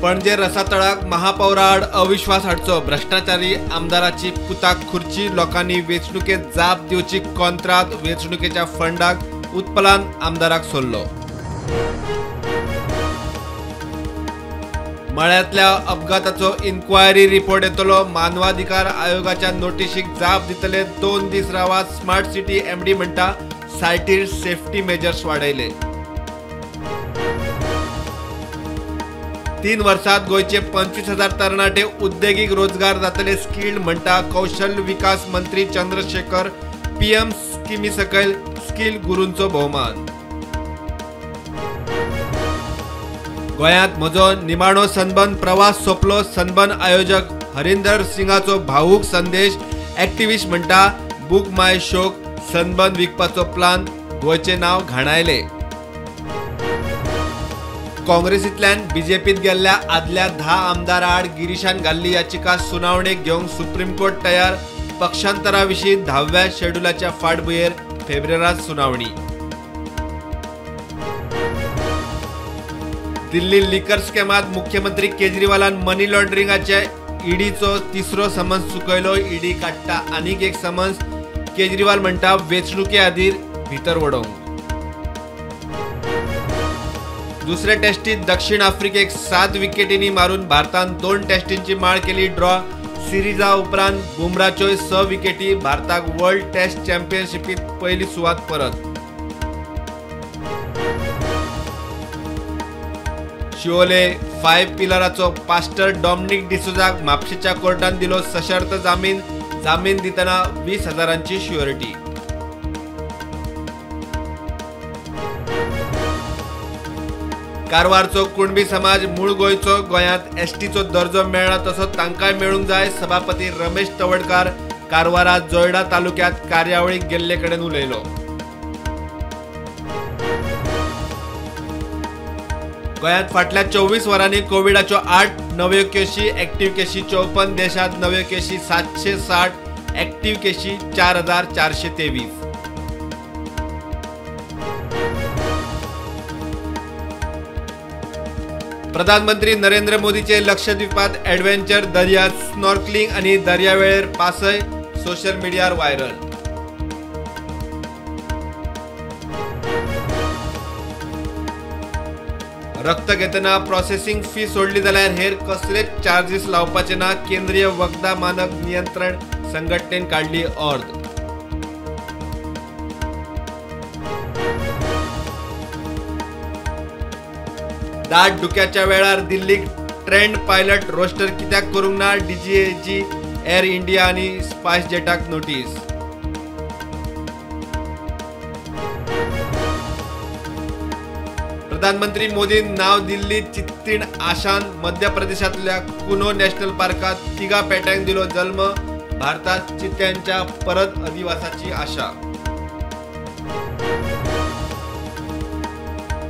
पणजे रसातळाक महापौराआड अविश्वास हाडचो, भ्रष्टाचारी आमदाराची पुताक खुर्ची, लोकांनी वेंचणुकेत जाप दिवची कॉन्त्रात, वेंचणुकेच्या फंडाक उत्पलान आमदाराक सोडलो। मळ्यांतल्या अपघाताचो इन्क्वायरी रिपोर्ट येतलो, मानवाधिकार आयोगाच्या नोटिशीक जाप दितले, 2 दीस रावात, स्मार्ट सिटी एमडी म्हणटा सायटीर सेफ्टी मेजर्स वाडयले। 3 वर्सात गोंयचे 25,000 तरणाटे उद्देगीक रोजगार जातले स्किल्ड म्हणटा कौशल विकास मंत्री चंद्रशेखर, पीएम स्किमी सकयल स्किल गुरूंचो भोवमान। गोंयांत म्हजो निमाणो सनबर्न प्रवास सोंपलो, सनबर्न आयोजक हरिंदर सिंगाचो भावूक संदेश, एक्टिविस्ट म्हणटा बुक माय शोक सनबर्न विकपाचो प्लान, गोंयचें नांव घाणायलें। काँग्रेसींतल्यान बीजेपीत गेल्ल्या आदल्या 10 आमदारां आड गिरीशान घाल्ली याचिका सुनावणेक घेवंक सुप्रीम कोर्ट तयार, पक्षांतरा विशीं 10व्या शेड्युलाच्या फाटभुंयेर फेब्रुवारांत सुनावणी। दिल्ली लिकर स्कॅमात मुख्यमंत्री केजरीवालान मनी लॉन्ड्रिंगाच्या ईडीचो 3रो समन्स चुकयलो, ईडी काडटा आनीक एक समन्स, केजरीवाल म्हणटा वेंचणुके आदीं भितर वडोवंक। दुसऱ्या टेस्टीत दक्षिण आफ्रिकेक 7 विकेटींनी मारून भारतान 2 टेस्टींची माळ केली ड्रॉ, सिरिजा उपरांत बुमराच्यो 6 विकेटी, भारताक वर्ल्ड टेस्ट चॅम्पियनशिपीत पयली सुवात परत। शिवोले 5 पिलराचो पास्टर डॉमनिक डिसोजाक म्हापशेच्या कोर्टान दिलो सशर्त जामीन, जामीन दितना 20,000ची श्युअरिटी। कारवारचो कुणबी समाज मूळ गोंयचो, गोंयांत एसटीचो दर्जो मेळ्ळा तसो तांकांय मेळूंक जाय, सभापती रमेश तवडकार कारवारात जोयडा तालुक्यात कार्यावळीक गेल्ले कडेन उलयलो। गोंयांत फाटल्या 24 वरांनी कोविडाच्यो 8 नव्यो केशी, एक्टिव्ह केशी 54, देशांत नव्यो केशी 760, एक्टिव्ह केशी 4,423। प्रधानमंत्री नरेंद्र मोदीचे लक्षद्वीपात ॲडव्हेंचर, दर्यात स्नॉर्कलिंग आणि दर्यावेळेर पासय सोशल मीडियार व्हायरल। रक्त घेतना प्रोसेसिंग फी सोडली जाल्यार हेर कसलेच चार्जीस लावपाचे ना, केंद्रीय वखदां मानक नियंत्रण संघटनेन काडली ऑर्द। दाट धुक्याच्या वेळार दिल्लीक ट्रेंड पायलट रोस्टर कित्याक करूंक ना, डीजीएची एअर इंडिया आनी स्पायस जेटाक नोटीस। प्रधानमंत्री मोदीन नाव दिल्ली चित्तीण आशान मध्य प्रदेशातल्या कुनो नॅशनल पार्कात 3 पेट्यांक दिलो जल्म, भारतात चित्त्यांच्या परत अधिवासाची आशा।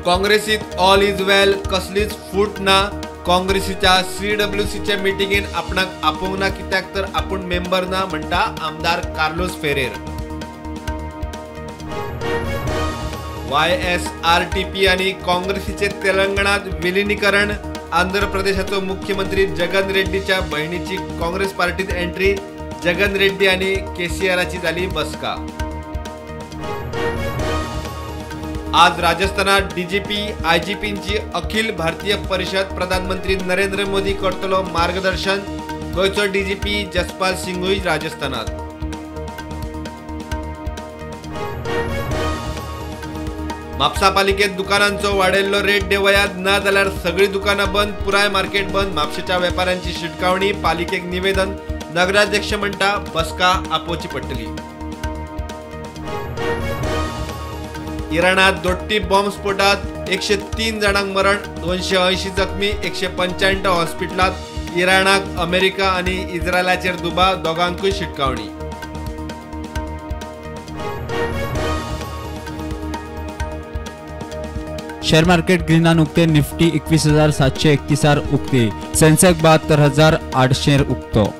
काँग्रेसीत ऑल is वेल, कसलीच फूट ना, काँग्रेसीच्या सीडब्ल्यूसीच्या मिटिंगेन आपणाक आपोवंक ना कित्याक तर आपूण मेंबर ना म्हणटा आमदार कार्लोस फेरेर। YSRTP आणि काँग्रेसीचे तेलंगणात विलिनीकरण, आंध्र प्रदेशाचो मुख्यमंत्री जगन रेड्डीच्या बहिणीची काँग्रेस पार्टीत एंट्री, जगन रेड्डी आणि केसीआराची झाली बसका। आज राजस्थानात डीजीपी आयजीपींची अखिल भारतीय परिषद, प्रधानमंत्री नरेंद्र मोदी करतलो मार्गदर्शन, गोंयचो डीजीपी जसपाल सिंगूय राजस्थानात। म्हापसा पालिकेत दुकानांचो वाडयल्लो रेट देवयात, ना जाल्यार सगळीं दुकानां बंद, पुराय मार्केट बंद, म्हापशेच्या वेपाऱ्यांची शिटकावणी, पालिकेक निवेदन, नगराध्यक्ष म्हणटा बसका आपोवची पडटली। इराणात दोट्टी बॉम्ब स्फोटात 103 जाणांक मरण, 280 जखमी, 195 हॉस्पिटलात, इराणाक अमेरिका आनी इस्रायलाचेर दुबाव, दोगांकूय शिटकावणी। शेअर मार्केट ग्रीनान उक्ते, निफ्टी 21,731 उक्ते, सेन्सेक्स 72,800 उक्तो।